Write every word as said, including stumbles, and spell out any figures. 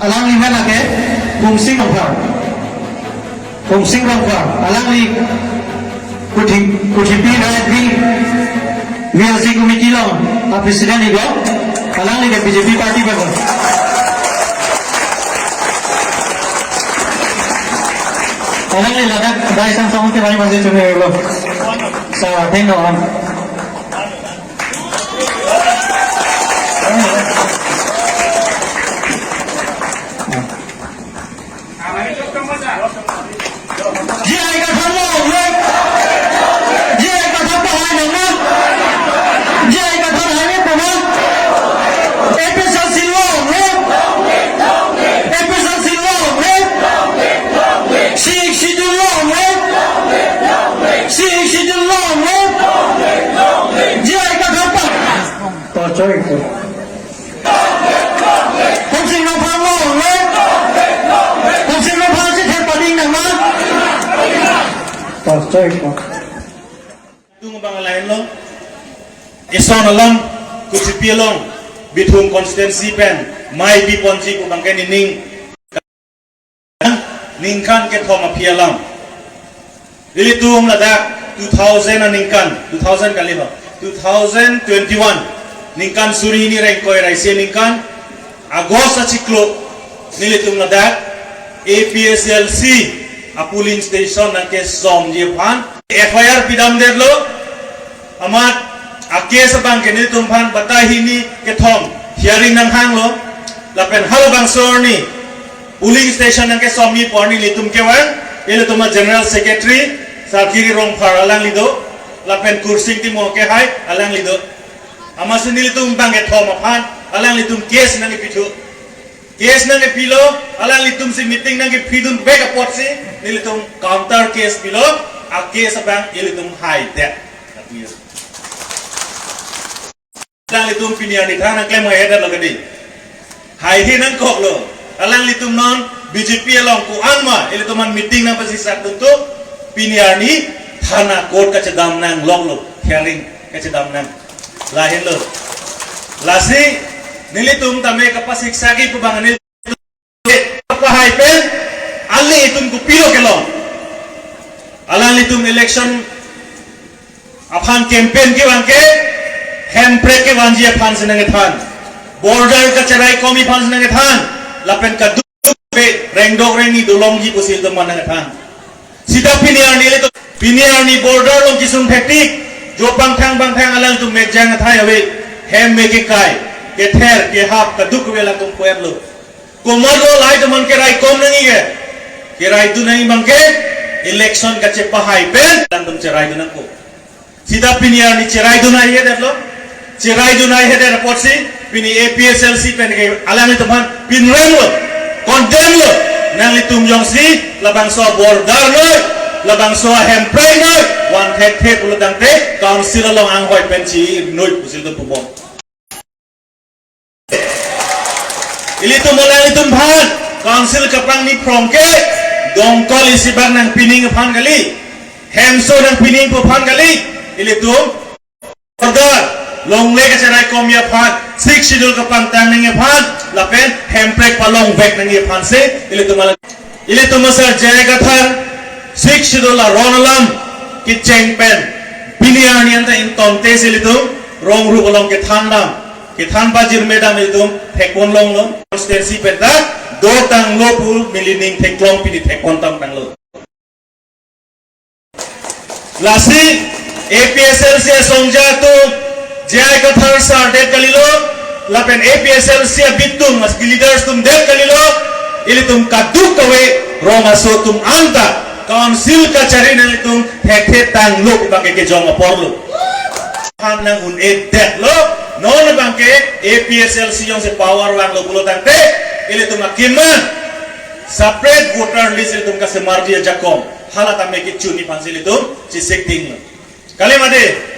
Alangli amen lake Pungsing Rongphar. Pungsing Rongphar. Alangli Kuthim, Kuthipi Rai Advi V L C committee along a president iklo. Alangli ke B J P party pen. Alangli ladak dai sang song ke bani masih cumi lo. Sa, thank you. J I Kathar long live! J I Kathar pahai nang nang! J I Kathar hai nang pama! A P H L C long live! A P H L C long live! Sixth Schedule long live! Sixth Schedule long live! J I Kathar pa! Torchoi ko. Pungsing Rongphar long live! Pungsing Rongphar si thep pading nang ma? Torchoi ko. Tung abang lain lo. Eson along, Kuthipi along, Bithung constituency pen, mei biponji pu abang ke nining ningkan kethom aphi alam. Ilitum ladak two thousand aningkan, two thousand kali ho, two thousand twenty-one ningkan suri hini ra ingkoi ra isi aningkan August achiklo nelitum ladak A P H L C a polling station nangkesomji aphan F I R pidamdetlo. Amat a case abang ke nelitum aphan batai hini kethom hearing nanghanglo. Lapen halabangso arni polling station nangkesomji pu arni nelitum kevang, ilitum a General Secretary Sarkiri Rongphar alangli do, lapen Kursing Timung kehai alangli do. Amatsi nelitum abang kethom aphan alanglitum case nangkepithu. Case nangkepilo, alanglitum si meeting nangkephidun vek apotsi nelitum counter case pilo, a case abang ilitum haidet. Alanglitum pini arni than nangklem haihedetlo kedi. Haihe nangkoklo. Alanglitum non B J P along ko-an ma ilitum aphan meeting nangpasisak dun tu, pini arni thana court kachedam nangloklo, hearing kachedam nang. Lahenlo. Lasi nelitum tame kapasiksakji pu abang neli pahai pen, alanglitum kopilo kelong. Alanglitum election aphan campaign kevang ke, hemprek kevanji aphan si nangkethan. Border kacheraikomji aphan si nangkethan. Lapen kadokave rengdok rengni dolongji pusi ilitum aphan nangkethan. Sita pini arni ilitum, pini arni border along kesung thetik, jo pangthang pangthang alanglitum mekjang athai ave, hem me kekai, kether, kehap, kadokave alanglitum puet lo. Komatlo lahai atum aphan keraikom nangji ke, keraidun nangji abang ke, election kachepahai pen alanglitum cheraidun nangkok. Sita pini arni cheraidun haihedetlo. Cheraidun haihedet apotsi pini A P H L C pen ke alanglitum aphan pinremlo, condemn lo. Nanglitum jongsi labangso border noi, labangso hemprek noi, van thekthe pulo tangte council along anghoi pen chinoi pusi ilitum pubom. Ilitum alanglitum aphan council kapangni phrong ke, Dongkol isi bak nangpining aphan kali, hemso nangpining pu aphan kali, ilitum border longle kacheraikomji aphan, Sixth Schedule kapangtang nangji aphan, lapen hemprek palongvek nangji aphan si ilitum alang, ilitum asar J I Kathar Sixth Schedule aron alam kecheng pen pini arni anta ingtongte si ilitum rong rup along kethan dam, kethan pajirme dam ilitum thekpon longlo. Constituency pen ta dotanglo pu nelining theklong pini thekpon tangtanglo. Lasi A P H L C asongja atum J I Kathar sar det kalilo, lapen A P H L C abitung as leaders atum det kalilo, ilitum kadokave rong aso atum anta council kachari nanglitum thekthe tanglo pu abang ke kejong aporlo. Aphan nang-un-edetlo, non abang ke A P H L C jongsi power vanglo pulo tangte, ilitum akeman separate voter list ilitum kasemarji ajakong, hala tame kechunji aphan si ilitum chesik tinglo. Kali mati,